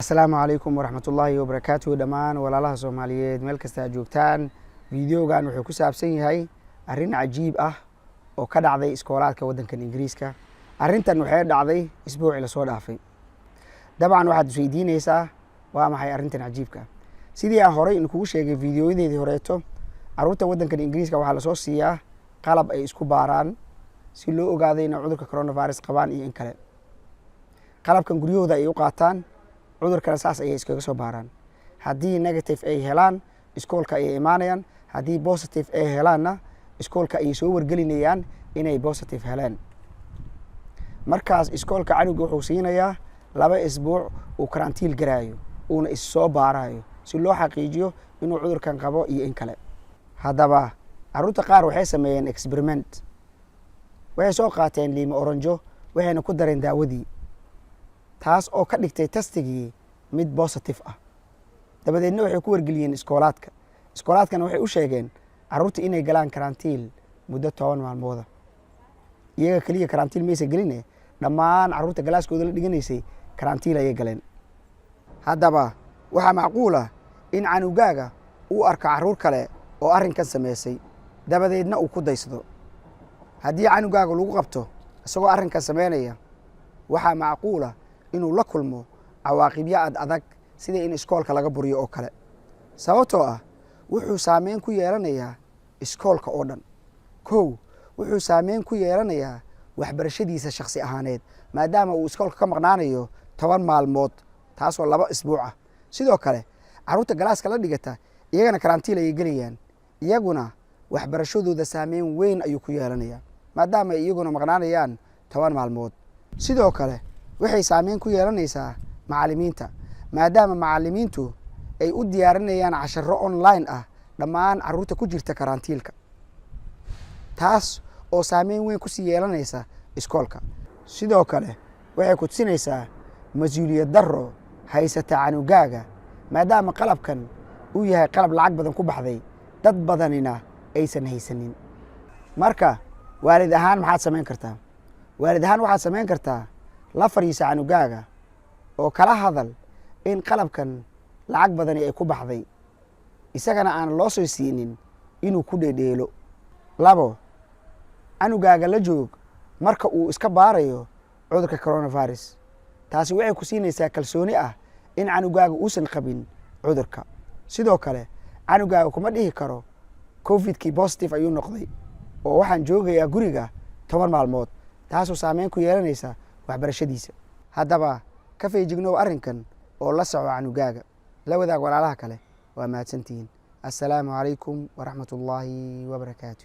Asalaamu calaykum waraxmatullaahi wabarakaatuhu. Dhammaan walaalaha Soomaaliyeed meel kasta aad joogtaan, videogan wuxuu ku saabsan yahay arrin cajiib ah oo ka dhacday iskoolaadka waddankan Ingiriiska. Arrintan waxay dhacday isbuucii lasoo dhaafay. Dabcan waxaad isweydiineysaa, waa maxay arrintan cajiibka ah? Sidii aan horey inkugu sheegay videoyadeedii horeeto, carruurta waddankan Ingiriiska waxaa lasoo siiyaa qalab ay isku baaraan si loo ogaado inay cudurka coronavirus qabaan iyo in kale. Qalabkan guryahooda ay u qaataan, cudurkana saas ayay iskaga soo baaraan. Haddii negative ay helaan, iskoolka ayay imaanayaan. Haddii positive ay helaanna, iskoolka ayay soo wargelinayaan inay positive heleen. Markaas iskoolka canuga wuxuu siinayaa 2 isbuuc uu karantiil garaayo, uuna is soo baarayo si loo xaqiijiyo inuu cudurkan qabo iyo in kale. Haddaba carruurta qaar waxay sameeyeen experiment. Waxay soo qaateen liimo oranjo, waxayna ku dareen daawadii, taas oo ka dhigtay testigii mid positive ah. Dabadeedna waxay ku wargeliyeen iskoolaadka. Iskoolaadkana waxay u sheegeen carruurta inay galaan karantiil muddo 10 maalmooda. Iyaga keliya karantiil maysa geline, dhammaan carruurta galaaskooda la dhiganaysay karantiil ayay galeen. Haddaba waxaa macquul ah in canugaaga uu arko carruur kale oo arrinkan sameysay, dabadeedna uu ku daysado. Haddii canugaaga lagu qabto isagoo arrinkan sameynaya, waxaa macquul ah inuu la kulmo cawaaqibyo ad adag, sida in iskoolka laga buriyo oo kale, sababtoo ah wuxuu saameyn ku yeelanayaa iskoolka oo dhan. Kow, wuxuu saameyn ku yeelanayaa waxbarashadiisa shakhsi ahaaneed, maadaama uu iskoolka ka maqnaanayo 10 maalmood, taasoo 2 isbuuc ah. Sidoo kale carruurta galaaska la dhigata iyagana karantiil ayay gelayaan. Iyaguna waxbarashadooda saameyn weyn ayuu ku yeelanayaa, maadaama ay iyaguna maqnaanayaan 10 maalmood. Sidoo kale waxay saameyn ku yeelanaysaa macallimiinta, maadaama macallimiintu ay u diyaarinayaan casharo online ah dhammaan carruurta ku jirta karantiilka, taas oo saameyn weyn kusii yeelanaysa iskoolka. Sidoo kale waxay ku tusinaysaa mas-uuliyad darro haysata canugaaga, maadaama qalabkan uu yahay qalab lacag badan ku baxday, dad badanina aysan haysanin. Marka waalid ahaan maxaad samayn kartaa? Waalid ahaan waxaad samayn kartaa, la fadhiisa canugaaga oo kala hadal in qalabkan lacag badani ay ku baxday, isagana aan loo soo siinin inuu ku dheedheelo. Labo, canugaaga la joog marka uu iska baarayo cudurka coronavirus. Taasi waxay ku siinaysaa kalsooni ah in canugaaga uusan qabin cudurka. Sidoo kale canugaaga kuma dhihi karo, "Covidkii positive ayuu noqday oo waxaan joogayaa guriga 10 maalmood," taasoo saameyn ku yeelanaysa waxbarashadiisa. Haddaba ka feejignow arrinkan oo la soco canugaaga. La wadaag walaalaha kale. Waa mahadsantihiin. Assalaamu calaykum waraxmat ullaahi wabarakaatu.